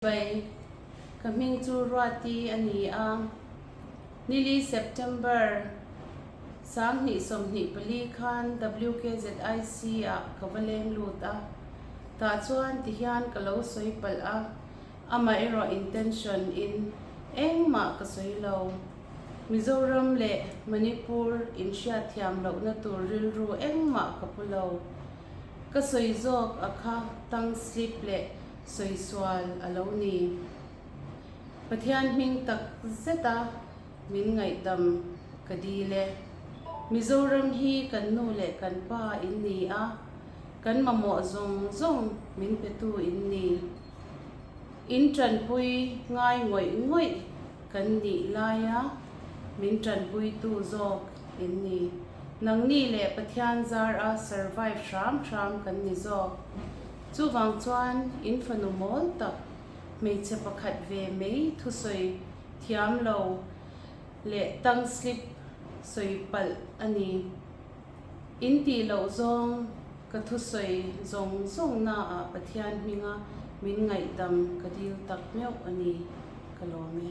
Bai, ka hming chu Ruati a ni a. Nili September 2024 khan WKZIC ah ka va leng lut a. Tah chuan tihian ka lo sawi palh a, amah erawh intention in engmah ka sawi lo. Mizoram leh Manipur inhriatthiam lohna tur rilru engmah ka pu lo. Ka sawi zawk a kha tongue slip leh Sawi sual a lo ni. Pathian hming tak zeta min ngaihdam ka dil e. Mizoram hi kan nu leh kan pa in ni a, kan mamawh zawng zawng min petu in ni. In tanpui ngai ngawih ngawih kan nih laia min tanpuitu zawk in ni. Nangni leh Pathian zar a survive hram hram kan ni zawk. Chuvang chuan in fanu mawl tak, hmeichhe pakhat ve mai thusawi thiam lo leh tongue slip sawi palh a ni. In tih loh zawng ka thusawi zawng zawng naah Pathian hminga min ngaihdam ka dil tak meuh a ni, ka lawm e.